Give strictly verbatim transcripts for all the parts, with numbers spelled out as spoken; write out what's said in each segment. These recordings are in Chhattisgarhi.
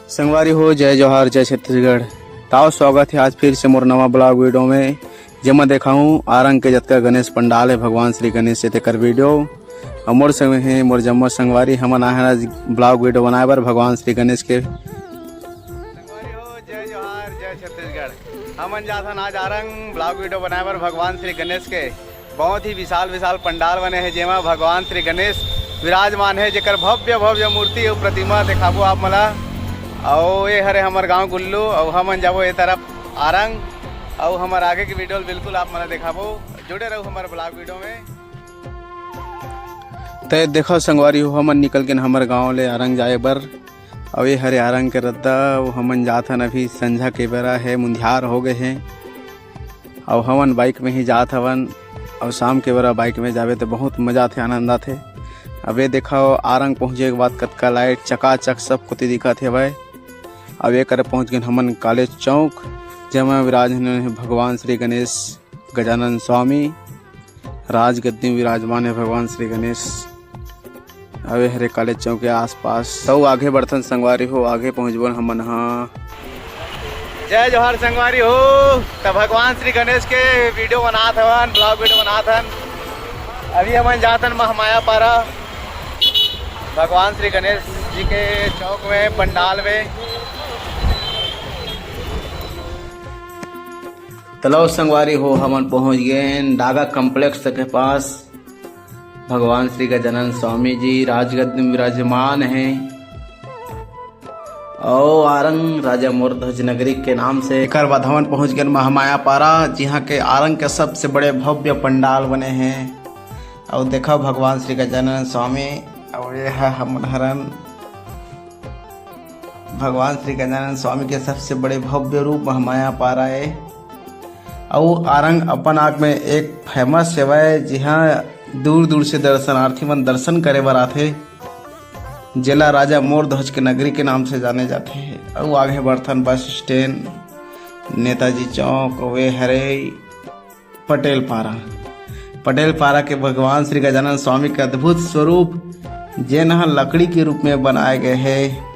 संगवारी हो, जय जोहार, जय छत्तीसगढ़। ताव स्वागत हे आज फिर से मोर नवा vlog video में, जेमा देखाहूँ आरंग के जतका गणेश पंडाल हे भगवान श्री गणेश के, तेकर video। अउ मोर संग हे मोर जम्मो संगवारी, हमन आए हन आज vlog video बनाए बर भगवान श्री गणेश के। संगवारी हो, जय जोहार, जय छत्तीसगढ़। हमन जाथन आज आरंग vlog video बनाए बर भगवान श्री गणेश के। बहुत ही विशाल विशाल पंडाल बने हे, जेमा भगवान श्री गणेश विराजमान हे, जेकर भव्य भव्य मूर्ति अउ प्रतिमा देखाबो आप मन ला। अउ ये हरे हमर गांव गुल्लू, अउ हमन जाबो ये तरफ आरंग, अउ हमर आगे के video ल बिल्कुल आप मन ला देखाबो। जुड़े रहू हमर vlog video में। ते देखो संगवारी हो, हमन निकल गेन हमर गांव ले आरंग जाए बर। अउ ये हरे आरंग के रद्दा, अउ हमन जाथन, अभी संझा के बेरा हे, मुंधियार हो गए हे। अउ हमन bike में ही जात हवन, अउ शाम के बेरा bike में जाबे त बहुत मजा आथे, आनंद आथे। अब ये देखो, आरंग पहुँचे के बाद कतका light चकाचक सब कोती दिखत हेवय। अब ये करे पहुँच गेन हमन कॉलेज चौक, जेमा विराजमान हे भगवान श्री गणेश गजानन स्वामी, राजगद्दी में विराजमान हे भगवान श्री गणेश। अउ ये हरे कॉलेज चौक के आसपास। तो आगे बढ़थन संगवारी हो, आगे पहुँचबन हमन ह। जय जोहार संगवारी हो। त भगवान श्री गणेश के video बनात हवन, vlog video बनात हन। अभी हमन जाथन महमाया पारा भगवान श्री गणेश जी के चौक में, पंडाल में। त लो संगवारी हो, हमन पहुँच गेन डागा complex के पास। भगवान श्री गजानन स्वामी जी राजगद्दी में विराजमान हे। अउ आरंग राजा मोरध्वज नगरी के नाम से। एकर बाद हमन पहुंच गेन महमाया पारा, जिहां के आरंग के सबसे बड़े भव्य पंडाल बने हे। अउ देखो भगवान श्री गजानन स्वामी, अउ ये ह हमन हरन भगवान श्री गजानन स्वामी के सबसे बड़े भव्य रूप महमाया पारा ए। अउ आरंग अपन आप में एक famous हवय, जिहां दूर-दूर से दर्शनार्थी मन दर्शन करे बर आथे, जेला राजा मोर ध्वज के नगरी के नाम से जाने जाथे। अउ आगे बढ़थन बस स्टैंड, नेताजी चौक, वे हरे पटेल पारा। पटेल पारा के भगवान श्री गजानन स्वामी के अद्भुत स्वरूप, जेन ह लकड़ी के रूप में बनाए गए हे,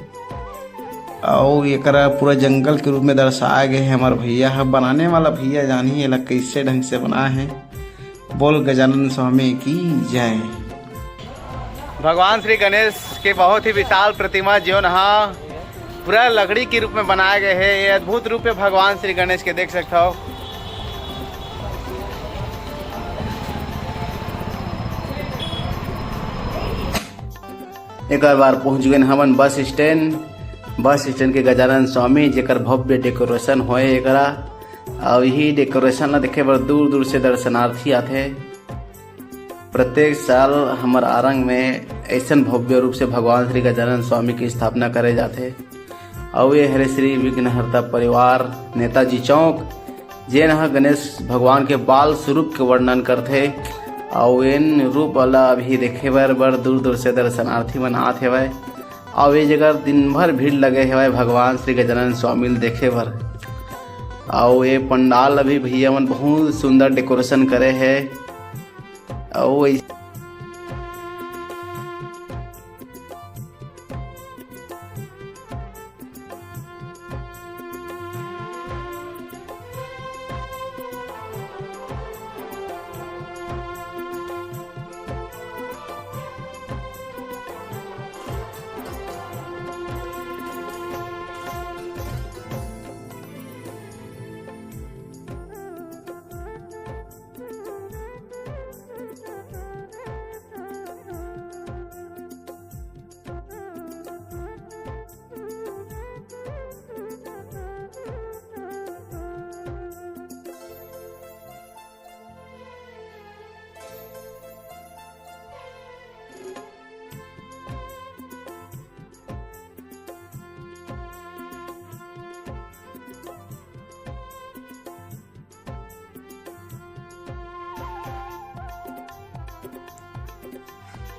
अउ एकरा पूरा जंगल के रूप में दर्शाए गए हे। हमर भैया ह, बनाने वाला भैया जानही एला कइसे ढंग से बनाए हे। बोल गजानन स्वामी की जय। भगवान श्री गणेश के बहुत ही विशाल प्रतिमा, जोन ह पूरा लकड़ी के रूप में बनाए गए हे। ये अद्भुत रूप हे भगवान श्री गणेश के, देख सकत हव। एकर बाद पहुंच गेन हमन बस स्टैंड। बस स्टैंड के गजानन स्वामी, जेकर भव्य decoration होए एकरा, अउ यही decoration ला देखे बर दूर-दूर से दर्शनार्थी आथे। प्रत्येक साल हमर आरंग में ऐसन भव्य रूप से भगवान श्री गजानन स्वामी की स्थापना करे जाथे। अउ ये हरे श्री विघ्नहर्ता परिवार, नेताजी चौक, जेन ह गणेश भगवान के बाल स्वरूप के वर्णन करथे। अउ एन रूप वाला अभी देखे बर बड़ दूर दूर से दर्शनार्थी मन आत हेवय। अउ ये जगह दिन भर भीड़ लगे हेवय भगवान श्री गजानन स्वामी ल देखे बर। अउ ये पंडाल अभी भैया मन बहुत सुंदर decoration करे हे। अउ ऐस-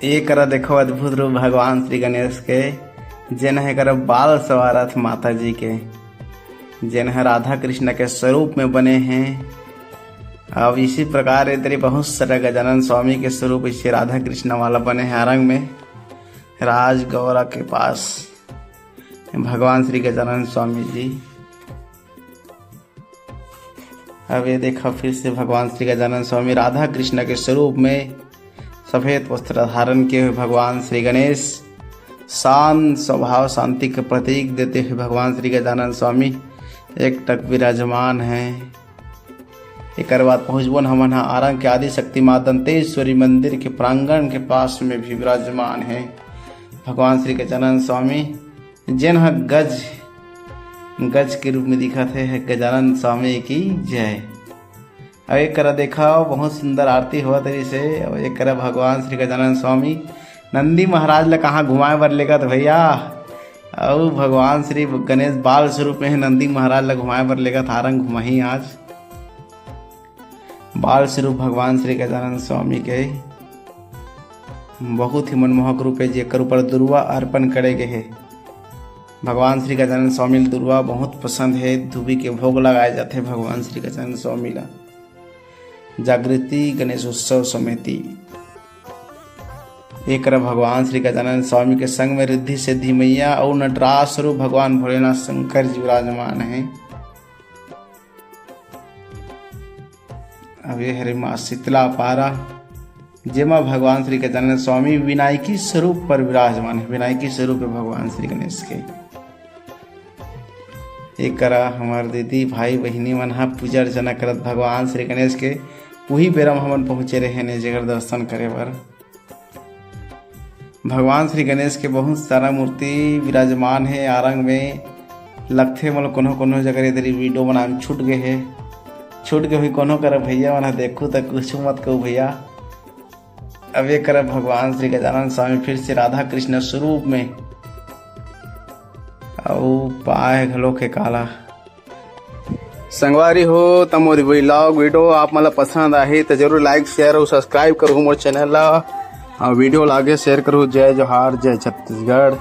ये करा देखो अद्भुत रूप भगवान श्री गणेश के, जेन ह एकर बाल सवारथ माता जी के, जेन ह राधा कृष्ण के स्वरूप में बने हे। अब इसी प्रकार ए तरी बहुत सारा गजानन स्वामी के स्वरूप इसे राधा कृष्ण वाला बने हे आरंग में राजगौरा के पास। भगवान श्री गजानन स्वामी जी। अब ये देखा, फिर से भगवान श्री गजानन स्वामी राधा कृष्ण के स्वरूप में सफेद वस्त्र धारण किए हुए भगवान श्री गणेश, शांत स्वभाव, शांति के प्रतीक देते हुए भगवान श्री गजानन स्वामी एकटक विराजमान हैं। एकर बाद पहुँचबो न हमन ह आरंग के आदि शक्ति माँ दंतेश्वरी मंदिर के प्रांगण के पास में भी विराजमान है भगवान श्री गजानन स्वामी, जेन ह गज, गज के रूप में दिखत है। गजानन स्वामी की जय। अब एक करा देखा, बहुत सुंदर आरती होवत रहिस हे। अब एक करा भगवान श्री गजानन स्वामी नंदी महाराज ला कहाँ घुमाए बर लेगत भैया। अउ भगवान श्री गणेश बाल स्वरूप में हे, नंदी महाराज ला घुमाए बर लेगत, आरंग घुमाही आज। बाल स्वरूप भगवान श्री गजानन स्वामी के बहुत ही मनमोहक रूप है, जेकर ऊपर दुर्वा अर्पण करे गे हे। भगवान श्री गजानन स्वामी ल दुर्वा बहुत पसंद है। धूबी के भोग लगाए जाथे भगवान श्री गजानन स्वामी ला। जागृति गणेश उत्सव समिति। एक तरफ भगवान श्री गजानन स्वामी के संग में रिद्धि सिद्धि मैया अउ नटराज स्वरूप भगवान भोलेनाथ शंकर जी विराजमान हैं। अब ये हरे माँ शीतला पारा, जेमा भगवान श्री गजानन स्वामी विनायकी स्वरूप पर विराजमान है। विनायकी स्वरूप है भगवान श्री गणेश के। एक करा हमार दीदी, भाई, बहिनी मन ह पूजा अर्चना करत भगवान श्री गणेश के। उही बेरा म हमन पहुँचे रहे ने जेकर दर्शन करे बर। भगवान श्री गणेश के बहुत सारा मूर्ति विराजमान है आरंग में। लगथे मोला कोनो कोनो जगह इधर वीडियो बनाए में छूट गए है, छूट गए हुई कोनो करा भैया मन ह, देखू त कुछ मत कहू भैया। अब ये करा भगवान श्री गजानन स्वामी फिर से राधा कृष्ण स्वरूप में, अउ पाए घलो के काला। संगवारी हो, त मोर vlog video आप मन ला पसंद आही त जरूर like, share अउ subscribe करहु मोर channel ला। अउ video लागे share करहु। जय जोहार, जय छत्तीसगढ़।